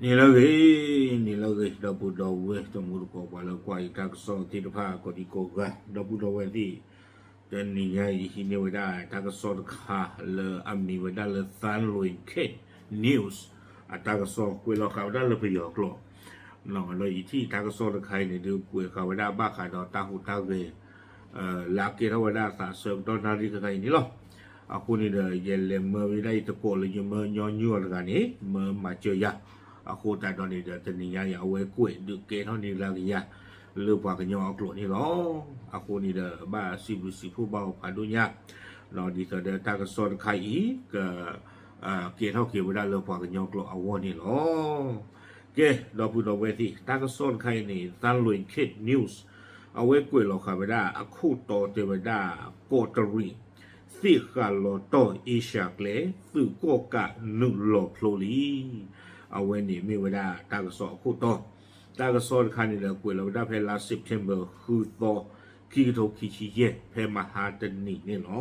နံၤလၢအဂ့ၤ, နံၤလၢအဂ့ၤ ဒီပုၢ်ဒီဝဲၢ်တံၤသကိး ပှၤလၢကွၢ်ယတၢ်ကစီၣ်သ့ၣ်တဖၣ်ကိးဒံကိးဂၤ, ဒီပုၢ်ဒီဝဲၢ်သ့ၣ်, တနံၤညါအံၤဟံးန့ၢ်ဝဲဒၣ်တၢ်ကစီၣ်တခါလၢအမံၤဝဲဒၣ်လၢ Thanlwin Khet News အတၢ်ကစီၣ်ကွဲးလီၤဃာ်ဝဲဒၣ်လၢပယီၤကျိာ်, ဒီးယထံၣ်တၢ်ကစီၣ်တခါအံၤန့ၣ်ဒုး ကွဲးဃာ်ဝဲဒၣ်ဘၣ်ဃးဒီးတၢ်ဟူးတၢ်ဂဲၤ လၢအကဲထီၣ်ဝဲဒၣ်အသးဆၢကတီၢ်နၣ်ရံၣ်ခဲခါအံၤန့ၣ်လီၤ. အဃိန့ၣ်ဒီး ယလဲၤမၢဝဲဒၣ်အံၤသကိးလၢယမၢညီနုၢ်အီၤတဂၤန့ၣ် မၢမၤစၢၤယၤ, အဃိသတးဒီးန့ၣ်ဒီး တနံၤညါအံၤ အဝဲကွဲးဒုးကဲထီၣ်န့ၢ်လၢကယၤ လၢပှၤကညီအကျိာ်န့ၣ်လီၤ. အဃိန့ၣ်ဒီး ဘၣ်စံးဘျုးစံးဖှိၣ်ဘၣ်အီၤဖးဒိၣ်ညါ, ဒ်သိးဒီးတၢ်ကစီၣ်တခါအံၤ က ကဲထီၣ်က့ၤဝဲဒၣ်လၢပှၤကညီကျိာ်အဂီၢ်န့ၣ်လီၤ. ကဲ, ဒီပုၢ်ဒီဝဲၢ်သ့ၣ်, တၢ်ကစီၣ်တခါအံၤန့ၣ် Thanlwin Khet News အဝဲကွဲးလီၤဃာ်ဝဲဒၣ်အခိၣ်တီတဲဝဲဒၣ် ကီးတရံး သ့ၣ်ဃးလီၤတီၢ်အ့ရှၢၣ်ကျဲ သုးကီၣ်ကးနုာ်လီၤဖျိလံ. အဝဲန့ၣ်မ့ၢ်ဝဲဒၣ်တၢ်ကစီၣ်အခိၣ်တီ, တၢ်ကစီၣ်တခါန့ၣ်ဒီး ကွဲးလီၤဝဲဒၣ်ဖဲလါ September ဃုသီ ခံကထိခံဆံယဲၢ် ဖဲမဟါတနံၤန့ၣ်လီၤ.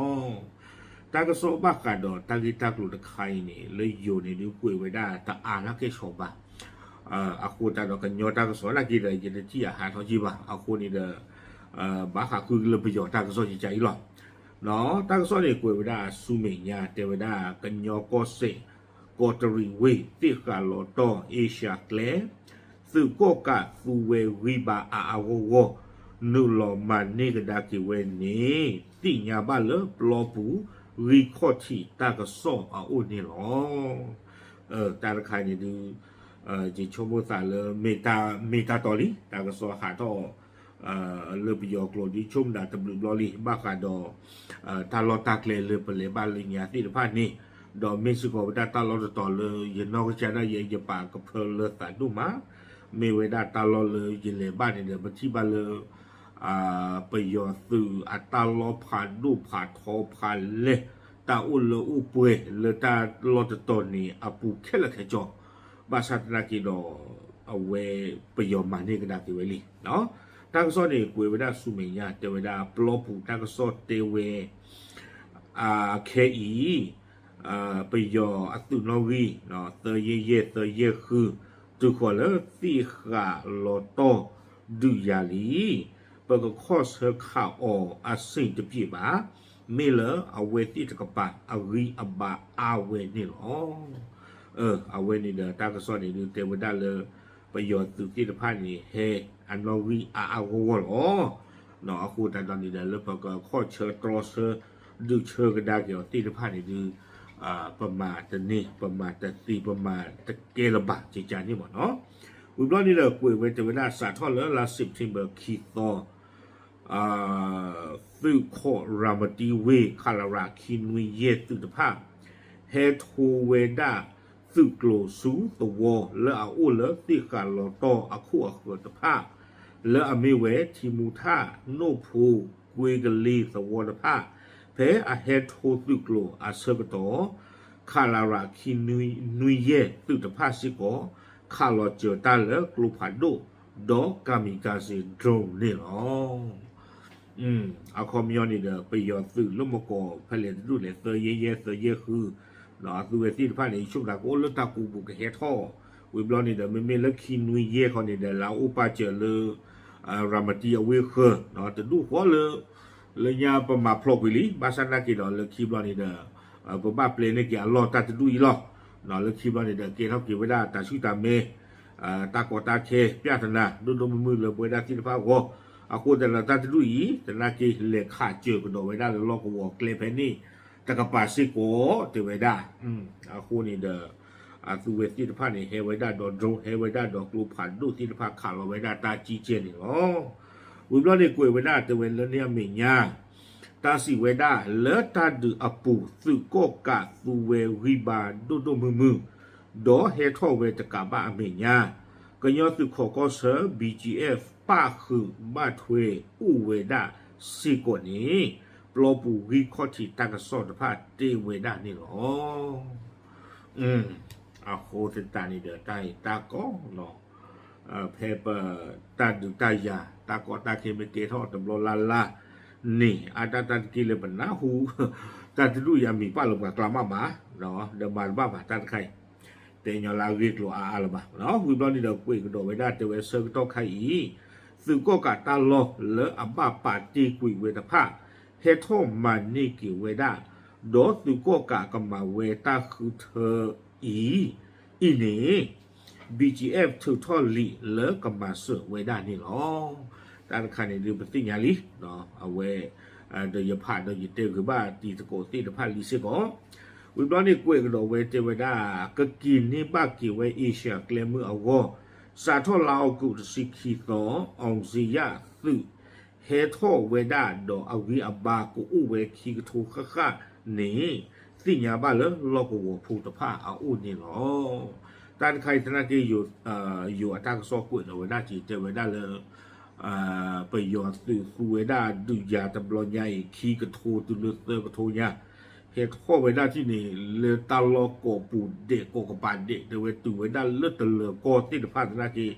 တၢ်ကစီၣ်ဘၣ်ဃးဒီးတၢ်ဂ့ၢ်တၢ်ကျိၤတခါအံၤန့ၣ် လၢယိၤန့ၣ်ဒုးကွဲးဝဲဒၣ်တအါလၢကဲဆီဘၣ်, အဃိသတးဒီးကညီတၢ်ကစီၣ်နာ်က့ဒီး ယတထံၣ်အဟးထီၣ်က့ဘၣ်. အဃိန့ၣ်ဒီး ဘၣ်ဃးဃုလၢပယီၤတၢ်ကစီၣ်ကကါအံၤလီၤ. တၢ်ကစီၣ်န့ၣ်ကွဲးဝဲဒၣ်ဆူမဲာ်ညါ တဲဝဲဒၣ် ကညီကီၢ်စဲၣ် ကီးတရံးဝ့ၢ် သ့ၣ်ဃးလီၤတီၢ်အ့ရှၢၣ်ကျဲ သုးကီၣ်ကးသူဝဲဂံၢ်ဘါအါအါဂီၢ်ဂီၢ် နုာ်လီၤမၤန့ၢ်ကဒါက့ၤဝဲန့ၣ် သ့ၣ်ညါဘၣ်လၢပျီပူၤဂံၢ်ခီၣ်ထံးတၢ်ကစီၣ်အအိၣ်န့ၣ်လီၤ. တၢ်တခါန့ၣ်ဒုး ယဆိကမိၣ်သးလၢ မ့ၢ်တၢ်တီလံ တၢ်ကစီၣ်ဟးထီၣ် လၢပယီၤကျိာ်ဒုး ဆိကမိၣ်ဒၣ်တဘျုးဘျီလံ ဘၣ်ဃးဒီး တၢ်လီၢ်တၢ်ကျဲလၢပလဲၤဘၣ်လၢညါသ့ၣ်တဖၣ်န့ၣ်, ဒီးမ့ၢ်စ့ၢ်ကီးဝဲဒၣ်တၢ်လီၢ်တတီၤလၢ ယနီၢ်ကစၢ်ဒၣ်ယဲ ယပာ်ကဖၢလၢသးဒိၣ်မး, မ့ၢ်ဝဲဒၣ်တၢ်လီၢ်လၢယလဲၤဘၣ်န့ၣ်ဒီး ပထံၣ်ဘၣ်လၢ ပယီၤသုးအတၢ်လီၢ်ဖးဒိၣ်ဖးထီဖးလဲၢ်, တၢ်အိၣ်လၢအိၣ်ပှဲၤလၢတၢ်လီၢ်တတီၤန့ၣ်အပူၤခဲလၢာ်ခဲဆ့, ဘၣ်ဆၣ်သနာ်က့ဒီး အဝဲပယီၤမၤန့ၢ်ကဒါက့ၤဝဲလံ. တၢ်ကစီၣ်န့ၣ်ကွဲးဝဲဒၣ်ဆူမဲာ်ညါ တဲဝဲဒၣ်ပျီပူၤတၢ်ကစီၣ်တဲဝဲ အခဲအံၤ ပယီၤအသုးနီၣ်ဂံၢ် သၢယဲၢ်ယဲၢ် သၢယဲၢ်ဃု တုၤဃီၤလၢသ့ၣ်ဃးလီၤတီၢ်ဒုးယၤလံ, ပကခီၣ်ဆၢခးအီၤအဆ့ၣ်တပျ့ၤဘၣ်, မ့ၢ်လၢအဝဲသ့ၣ်တကပၤအဂံၢ်အဘါအါဝဲန့ၣ်လီၤ. အဝဲန့ၣ်ဒီးတၢ်ကစီၣ်န့ၣ်ဒုးတဲဝဲဒၣ်လၢ ပယီၤသုးသ့ၣ်တဖၣ်န့ၣ် ဟဲအနီၣ်ဂံၢ်အါအါဂီၢ်ဂီၢ်လီၤ. အဃိသတးဒီးန့ၣ်ဒီး လၢပကခီၣ်ဆၢတြီဆၢ ဒုးဆၢကဒါက့ၤအီၤသ့ၣ်တဖၣ်န့ၣ်ဒုး ပမၤတန့ၢ် ပမၤတသ့ ပမၤတကဲလၢၤဘၣ်ကကါန့ၣ်မ့ၢ်နီၤ. ဝံၤဘျီန့ၣ်ဒီးကွဲးဝဲတဲဝဲဒၣ်စးထီၣ်လၢလါ September ခံသီ သုးခိးရၤမတံဝ့ၢ် ခလရ ခံနွံယဲၢ်သုးတဖၣ် ဟဲထိဝဲဒၣ်သုးကျိၤဆူသဝီလၢအအိၣ်လၢသ့ၣ်ဃးလီၤတီၢ်အခိၣ်အဃၢၤတဖၣ် လၢအမ့ၢ်ဝဲထံမူထၣ် နိၣ်ဖိ ကွ့ကလ့သဝီတဖၣ် ဖဲအဟဲထိသုးကျိၤအဆၢကတီၢ် ခလရ ခံနွံယဲၢ်သုးတဖၣ်စ့ၢ်ကီး ခးလီၤစၢၤတၢ်လၢကျိဖးဒိၣ် ဒီး kamikaze drone န့ၣ်လီၤ. အခီပညီန့ၣ်ဒီး ပယီၤသုးလၢမကီၢ်ဖဲလဲၣ်တဒူၣ်လဲၣ် သၢယဲၢ်ယဲၢ် သၢယဲၢ်ဃု အသုဝဲသ့ၣ်တဖၣ်န့ၣ် ဆိကမိၣ်သးကအိၣ်လၢတၢ်ကူပူၤကဟဲထီၣ်, ဝံၤဘျီန့ၣ်ဒီး မ့မ့ၢ်လၢခံနွံယဲၢ်ခီန့ၣ်ဒီး လၢအအိၣ်ပာ်စၢၤလၢ ရၤမတံအဝ့ၢ်ဃၢၤ တဒူၣ်ဃီလၢ လၢညါပမၤဖျိးကွံာ်လံ ဘၣ်ဆၣ်သနာ်က့ဒီး လၢခံဘျီန့ၣ်ဒီး ပဘၣ်ပျဲန့ၢ်က့ၤအလီၢ်တၢ်တဒူၣ်အံၤလီၤ. လၢခံဘျီန့ၣ်ဒီး ကဲထီၣ်က့ၤဝဲဒၣ်တၢ်ဆူၣ်တၢ်မဲ တၢ်ကီတၢ်ခဲ ပြဿနာ ဒိၣ်ဒိၣ်မုၢ်မုၢ်လၢပဝဲဒၣ်သ့ၣ်တဖၣ်အဂီၢ်, အဃိသတးဒီးတၢ်တဒူၣ်အံၤ သနာ်က့လဲၤခးစၢၤကဒီးဝဲဒၣ်လၢလီၢ်ကဝီၤကျဲဖဲန့ၣ် တကပၤစ့ၢ်ကီး တဲဝဲဒၣ်. အဃိန့ၣ်ဒီး အသုဝဲသ့ၣ်တဖၣ်န့ၣ် ဟဲဝဲဒၣ်ဒီး drone ဟဲဝဲဒၣ်ဒီးကျိဖးဒိၣ်သ့ၣ်တဖၣ် ခးလီၤဝဲဒၣ်တၢ်ကံကဲန့ၣ်လီၤ. ဝံၤဘျီန့ၣ်ကွဲးဝဲဒၣ်တဲဝဲလၢန့ၣ်အမဲာ်ညါ တၢ်စံးဝဲဒၣ်လၢတၢ်ဒုးအပူၤ သုးကီၣ်ကးသူဝဲဂံၢ်ဘါဒိၣ်ဒိၣ်မုၢ်မုၢ် ဒီးဟဲထီၣ်ဝဲတကးဘၣ်အမဲာ်ညါ ကညီသုးခိးကီၢ်ဆၢ ဘီကၠံအ့ၣ် ပၣ်ဃုာ်ဘၣ်ထွဲအိၣ်ဝဲဒၣ်စ့ၢ်ကီးန့ၣ် ပျီပူၤဂံၢ်ခီၣ်ထံးတၢ်ကစီၣ်တဖၣ်တဲဝဲဒၣ်န့ၣ်လီၤ. အဃိသတးန့ၣ်ဒီး တၢ်အံၤတၢ်ကီ ဖဲပတၢ်ဒုးတၢ်ယၤ တၢ်ကီတၢ်ခဲမ့ၢ်ကဲထီၣ်တဘျီလၢ်လၢ်န့ၣ် အါတၢ်တၢ်တက့ၢ်လၢပနၢ်ဟူ တၢ်တဒူၣ်အံၤအမံၤပာ်လၢပှၤကျါမးမး ဒီးမၤတဘၣ်ဘၣ်တၢ်တခါအံၤ တဲညီလၢအဂ့ၢ်ကျိၤအါအါလၢၤဘၣ်. ဝံၤဘျီန့ၣ်ဒီး ကွဲးကဒီးဝဲဒၣ်တဲဝဲဆၢကတီၢ်ခါအံၤ, သုးကီၣ်ကးတၢ်လီၢ်လၢအဘၣ်ပာ်တ့ၢ်ကွံာ်ဝဲတဖၣ် ဟဲထီၣ်မၤန့ၢ်က့ၤဝဲဒၣ်, ဒီးသုးကီၣ်ကးကမၤဝဲတၢ်ဃုထၢအံၤ, အံၤန့ၣ် BGF ထုးထီၣ်လံာ်လၢကမၤစၢၤဝဲဒၣ်န့ၣ်လီၤ. တၢ်တခါန့ၣ်ဒုးပသ့ၣ်ညါလံ, အဝဲ ဒီးယဖးဒီးယတဲဂ့ၤဘၣ်တံၤသကိးသ့ၣ်တဖၣ်လံစ့ၢ်ကီး, ဝံၤဘျီန့ၣ်ကွဲးကဒီးဝဲတဲဝဲဒၣ်, ကက့ၤန့ၢ်ဘၣ်က့ၤဝဲအ့ရှၢၣ်ကျဲမုၢ်အဂီၢ်, စးထီၣ်လါအီကူးတဆံခံသီ, အီစ့ယၣ်သုး ဟဲထီၣ်ဝဲဒၣ်ဒီးအဂံၢ်အဘါကအိၣ်ဝဲခံကထိဃၣ်ဃၣ်န့ၣ်, သ့ၣ်ညါဘၣ်လၢလီၢ်ကဝီၤဖိတဖၣ်အအိၣ်န့ၣ်လီၤ. တၢ်တခါအံၤသနာ်က့ ယိၤအတၢ်ကစီၣ်ကွဲးဒီးဝဲဒၣ်က့ၤတဲဝဲဒၣ်လၢ ပယီၤသုးသူဝဲဒၣ်ဒုးယၤတဘျီညါအံၤ ခံကထိတုၤလၢသၢကထိညါ, ဟဲထီၣ်ဝဲဒၣ်ထံၣ်န့ၣ် လၢတၢ်လီၢ်ကိးပူၤဒဲးကိးကပၤဒဲး တဲဝဲတုၤဝဲဒၣ်လၢတလၢၤကီၢ်သ့ၣ်တဖၣ်သနာ်က့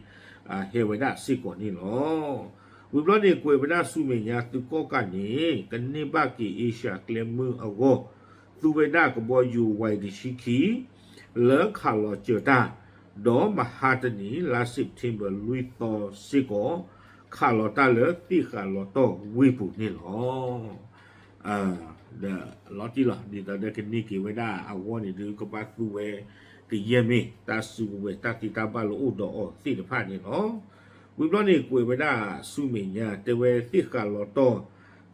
ဟဲဝဲဒၣ်စ့ၢ်ကီးန့ၣ်လီၤ. ဝံၤဘျီန့ၣ်ကွဲးဝဲဒၣ်ဆူမဲာ်ညါ သုးကီၣ်ကးန့ၣ် ကန့ၢ်ဘၣ်က့ၤအ့ရှၢၣ်ကျဲမုၢ်အဂီၢ်, သူဝဲဒၣ်ကဘီယူၤဝဲတဆံခံ လၢခးလီၤစၢၤတၢ်, ဒီးမဟါတနံၤ လါ September လွံၢ်သီစ့ၢ်ကီး ခးလီၤတၢ်လၢသ့ၣ်ဃာ်လီၤတီၢ်ဝ့ၢ်ပူၤန့ၣ်လီၤ. ဒီးလီၤတံၢ်လီၤ ဒ်သိးဒီးကန့ၢ်က့ၤဝဲဒၣ်အဂီၢ်န့ၣ်ဒုး ကဘၣ်သူဝဲကယဲၢ်မ့ၢ်တၢ်စုကဝဲၤ တၢ်သံတၢ်ဘၣ်လၢအိၣ်ဒီးအီၤသ့ၣ်တဖၣ်န့ၣ်လီၤ. ဝံၤဘျီန့ၣ်ကွဲးဝဲဒၣ်ဆူမဲာ်ညါ တဲဝဲသ့ၣ်ဃာ်လီၤတီၢ်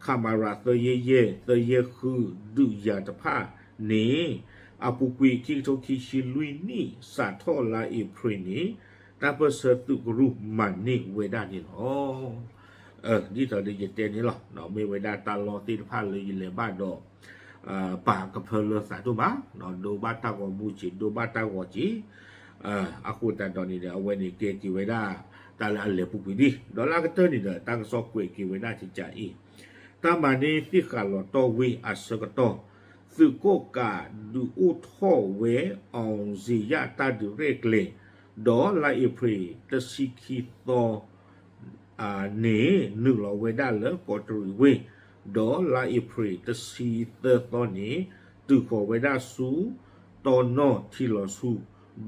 ခမရ သၢယဲၢ်ယဲၢ် သၢယဲၢ်ဃု ဒုးယၤတဖၣ်န့ၣ် အပူၤကွံာ်ခံကထိခံဆံလွံၢ်နံၣ် စးထီၣ်လါအ့ဖြ့ၣ်န့ၣ် တၢ်ပၢၢ်ဆၢသုးကရူၢ်မၤန့ၢ်ဝဲဒၣ်န့ၣ်လီၤ. ဒ်သိးဒီးယတဲန့ၣ်လီၤ, မ့ၢ်ဝဲဒၣ်တၢ်လီၢ်သ့ၣ်တဖၣ်လၢယလဲၤဘၣ်ဒီး ပာ်ကဖၢလၢသးဒိၣ်မး, ဒိးဘၣ်တၢ်ဂီၤမူက့ၤ ဒိးဘၣ်တၢ်ဂီၤက့ၤ, အဃိသတးဒီးန့ၣ်ဒီး အဝဲန့ၣ်ကဲက့ၤဝဲဒၣ် တၢ်လၢအလဲၤပူၤကွံာ်ဒံး ဒီးလၢအကတၢၢ်န့ၣ်ဒီး တၢ်ကစီၣ်ကွဲးက့ၤဝဲဒၣ်ကကးအံၤ, တၢ်မၤန့ၢ်သ့ၣ်ဃာ်လီၤတီၢ်ဝ့ၢ်အဆၢကတီၢ်, သုးကီၣ်ကးဒုးအိၣ်ထီၣ်ဝဲ အီစ့ယၣ်တၢ်ဒုးရဲၣ်ကျဲၤ, ဒီးလါအ့ဖြ့ၣ်တဆံခံသီ န့ၣ် နုာ်လီၤဝဲဒၣ်လၢကီးတရံးဝ့ၢ်, ဒီးလါအ့ဖြ့ၣ်တဆံသၢသီန့ၣ် တုၤဃီၤဝဲဒၣ်ဆူ တီနီၣ်ထံလီၤဆူ,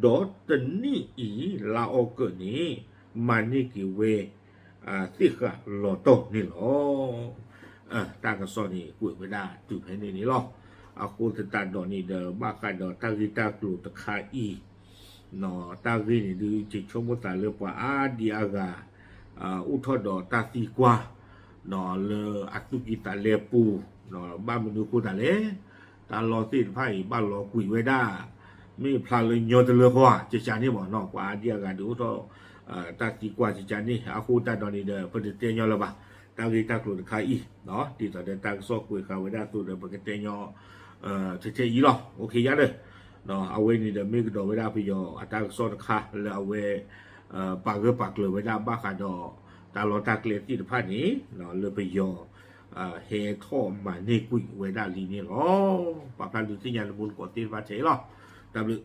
ဒီးတနံၣ်အံၤ လါအီကူးန့ၣ် မၤန့ၢ်က့ၤဝဲ သ့ၣ်ဃာ်လီၤတီၢ်န့ၣ်လီၤ. တၢ်ကစီၣ်န့ၣ် ကွဲးဝဲဒၣ်တုၤဖဲန့ၣ်န့ၣ်လီၤ. အဃိသတးဒီးန့ၣ်ဒီး ဘၣ်ဃးဒီးတၢ်ဂ့ၢ်တၢ်ကျိၤတခါအံၤ တၢ်ဂ့ၢ်န့ၣ်ဒုး ယဆိကမိၣ်သးလၢပှၤအါဒံအါဂၤ အိၣ်ထီၣ်ဒီးတၢ်သံကွၢ် လၢအသူၣ်ကံၢ်သးလဲပူၤ, ဘၣ်မနုၤအဃိသတးလဲၣ်, တၢ်လီၢ်သ့ၣ်တဖၣ်အံၤ ဘၣ်လီၤကွံာ်ဝဲဒၣ် မ့ၢ်ဖျါလၢညီတလၢဃီဧါ ကကးန့ၣ်မ့ၢ်နီၤ, ပှၤအါဒံအါဂၤဒုးအိၣ်ထီၣ် တၢ်သံကွၢ်ကကးန့ၣ်, အဃိသတးဒီးန့ၣ်ဒီး ပတတဲညီလၢၤဘၣ်, တၢ်ဂ့ၢ်တၢ်ကျိၤတခါအံၤ ဒ်သိးဒီးတၢ်ကစီၣ်ကွဲးဃာ်ဝဲဒၣ်အသိးဒီး ပကတဲညီ ထဲထဲအံၤလီၤ. အိၣ်ခ့ယါဒီး အဝဲန့ၣ်ဒီးမ့ၢ်ကဒီးဝဲဒၣ်ပယီၤအတၢ်ကစီၣ်တခါလၢအဝဲ ပာ်ဂၢၢ်ပာ်ကျၢၤဝဲဒၣ်ဘၣ်ဃးဒီး တၢ်လီၢ်တၢ်ကျဲသ့ၣ်တဖၣ်န့ၣ် လၢပယီၤ ဟဲထီၣ်မၤန့ၢ်ကွံာ်ဝဲဒၣ်လံန့ၣ်လီၤ. ပာ်ဖျါဒုးသ့ၣ်ညါလၢမူတကိးသ့ၣ်တဖၣ်ထဲအံၤလီၤ. တၢ်ဘျုး